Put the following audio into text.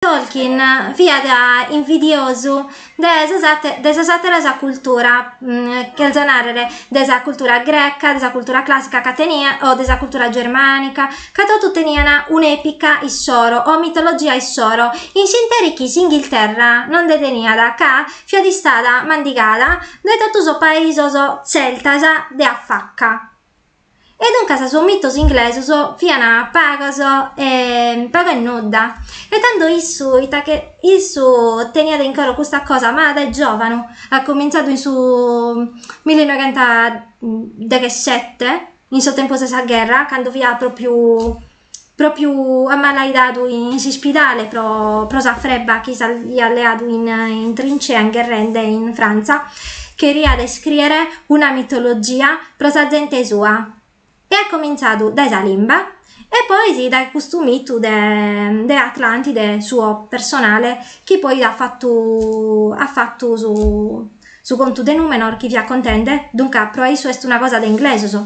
Tolkien fiat invidiosu de de sas àteras culturas, cherzo nàrrere de sa cultura greca, de sa cultura clàssica ca teniat o de sa cultura germànica, ca totu teniant un'èpica issoro o mitologia issoro, in s'interi chi s'Inghilterra non nde teniat ca fiat istada mandigada dae totu sos paisos tzeltas de a faca. E duncas sos mitos inglesos fiant pagos e pagu e nudda. E tando issu ita che issu teniat in coro custa cosa ma dae giovanu, at comintzadu in su millinoighentosdeghessete, in su tempus de sa gherra, cando fiat propriu propriu ammalaidadu in s'ispidale pro pro sa frebba chi s'aiat leadu in in trincea gherrende in Frantza, cheriat iscrìere una mitologia pro sa zente sua e at comintzadu dae sa limba e poi dae custu mitu de de Atlantide suo personale chi poi at fatu at fatu su su contu de Numenor chi fia contende, duncas pro issu est una cosa de inglesos.